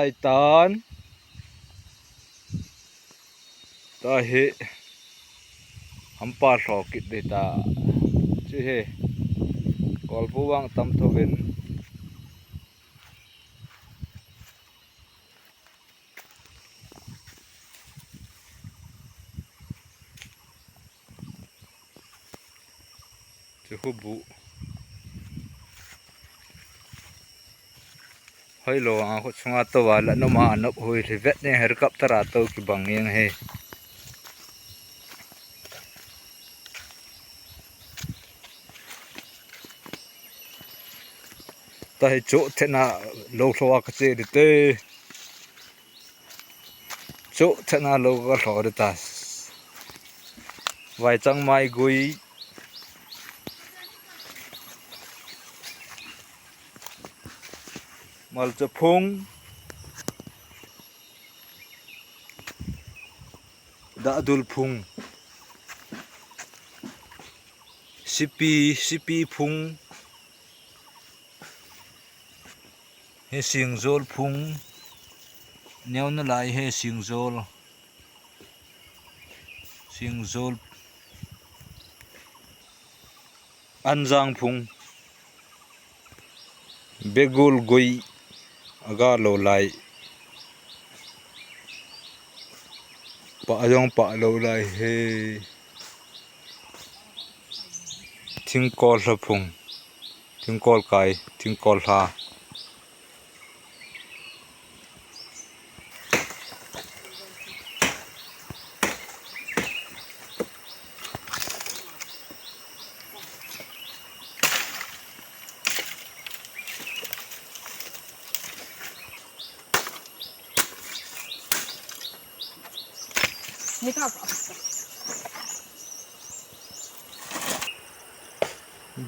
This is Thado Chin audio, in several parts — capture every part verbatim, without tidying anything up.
Ai tan. Tahi. Hampa lho kit ding ta. Chu hi. Kolbu vang tam tho vin. Chu khu bu. Hoilou a khu chunga tou a la noma anop hui hi vet ne helicopter a tou kibang eng he. Tahi chu thena lou lho a ka che ding te. Chu thena lou ka lho ding ta. Vaichang mai gui. Malcha phung. Dahdul phung. Sipi, sipi phung. Hi singjol phung. Neo na lai hi singjol. Singjol. Anjang phung. Begul gui. Aga lou lai. Pa jong pa lou lai he. Thingkol lha phung. Thingkol kai, thingkol lha.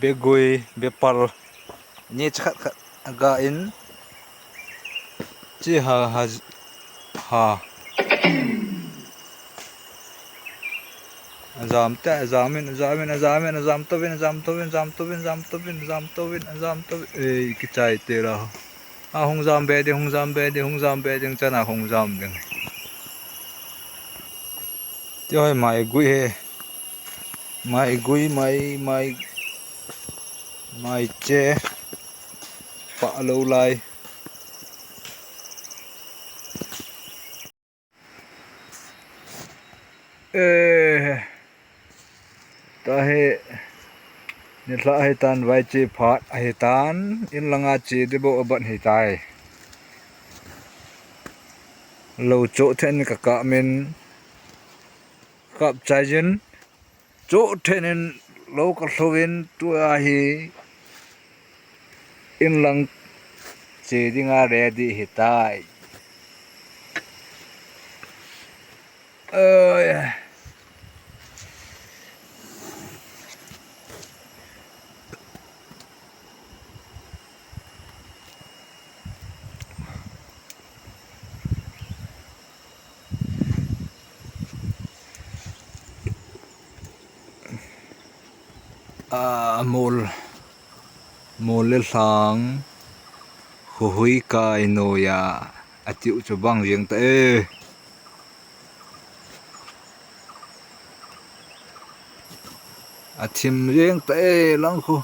Begui, bepal. Ni chakhat khat aga in. Chi ha, ha, ha. Ajam te, ajam in, ajam in, ajam in, ajam tou vin, ajam tou vin, ajam tou vin, ajam tou vin, ajam tou vin, ajam tou vin. Ei, kichai te la. A hung jam be ding, hung jam be ding, hung jam be ding, chana hung jam ding. Ti hoi mai gui he. Mai gui, mai, mai, mai che. Pa lou lai. Eh, tahi, nilhah ahi tan, vaiche phat ahi tan, in langa che ding bou aban ahi tai. Lou cho then ka kap min, kap chai jin, cho then in lou ka lhou in tua hi. In lang che dinga ready ahi tai. Oi. A mol, mol le lhang, khuhui kai noiya, atiu chu bang jeng ta e. Athim jeng ta e, lang khu.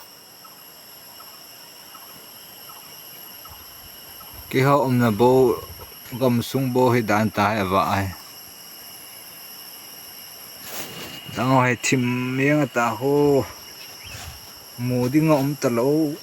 Keiho umna bou, gamsung bou hi dan ta hi ava ai. Dang ho hi thim jeng ta ho. Mu ding a um ta lou.